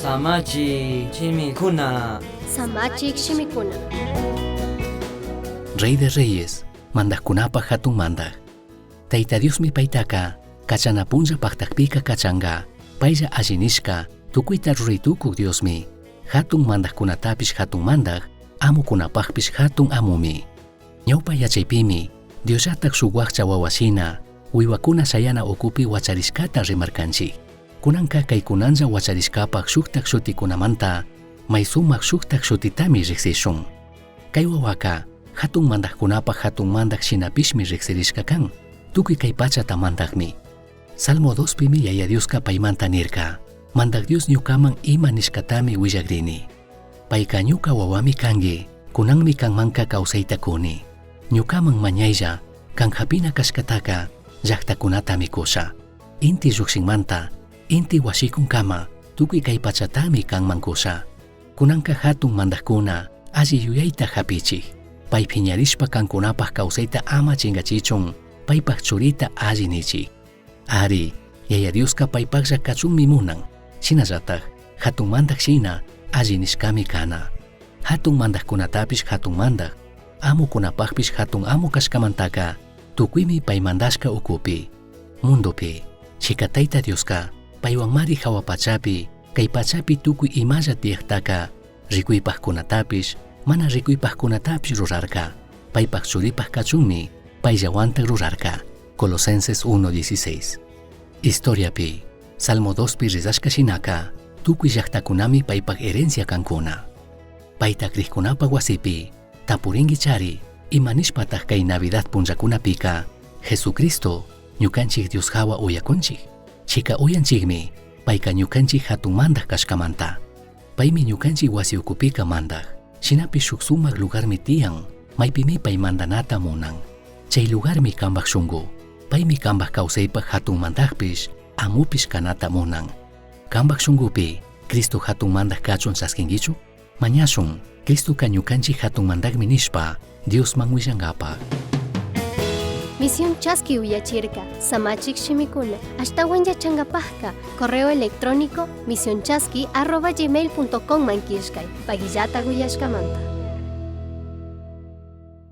Samachik shimikuna. Samachik shimikuna. Rey de Reyes, mandajcunapaj jatun mandaj. Taita Diosmi paitaca, cachana punlla pajtajpica cachanga, paylla alli nishca, tucuita rurai tucuj Diosmi, jatun mandajcunatapish jatun mandaj, amocunapajpish jatun amomi. Ñaupa yachaipimi, Diosllataj shuj huajcha huahua shina, huihuacuna shayana ucupi huacharishcata rimarcanchij. Cunanca cai cunanlla huacharishcapaj shujtaj shuticunamanta, mai sumaj shujtaj shutitami rijsishun. Cai huahuaca, jatun mandajcunapaj jatun mandaj shinapishmi rijsirishca can, tucui cai pachata mandajmi. Salmo 2pimi Yaya Diosca paimanta nirca, Mandaj Dios ñucaman ima nishcatami huillagrini. Paica ñuca huahuami cangui, cunanmi canmanca causaita cuni. Ñucaman mañailla, can japina cashcataca, llajtacunatami cusha. Inti llujshinmanta, inti huashicuncama, tucui cai pachatami canman cusha. Cunanca jatun mandajcuna, alli yuyaita japichij. Pai phiñarishpa cancunapaj causaita ama chingachichun, paipaj churita alli nichij. Ari, Yaya Diosca paipajlla cachunmi munan. Shinallataj, jatun mandaj shina, alli nishcami cana. Jatun mandajcunatapish jatun mandaj, amocunapajpish jatun amo cashcamantaca, tucuimi pai mandashca ucupi, mundopi. Chica Taita Diosca, paihuanmari jahua pachapi, cai pachapi tucui imalla tiyajtaca, ricuipajcunatapish, mana ricuipajcunatapish rurarca. Paipaj churipaj cachunmi, paillahuantaj rurarca. Colosenses 1:16. Historiapi, Salmo 2pi rezashca shinaca, tucui llajtacunami paipaj herencia cancuna. Paita crijcunapaj huasipi, tapuringuichari, ima nishpataj cai Navidad punllacunapica, Jesucristo, ñucanchij Dios jahua uyacunchij. Chica uyanchijmi, paica ñucanchij jatun mandaj cashcamanta. Paimi ñucanchij huasi ucupica mandaj. Shinapish shuj sumaj lugarmi tiyan, maipimi pai mandanata munan. Chai lugarmi cambaj shungu. Paimi cambaj causaipaj jatun mandajpish, amopish canata munan. Cambaj shungupi, Cristo jatun mandaj cachun chasquinguichu? Mañashun, Cristoca ñucanchij jatun mandajmi nishpa, Diosman huillangapaj. Misión Chaski uyachirca, Samachik shimikuna, ashtahuan yachangapajka, correo electrónico misionchaski@gmail.com man killkay, paguillata uyashkamanta.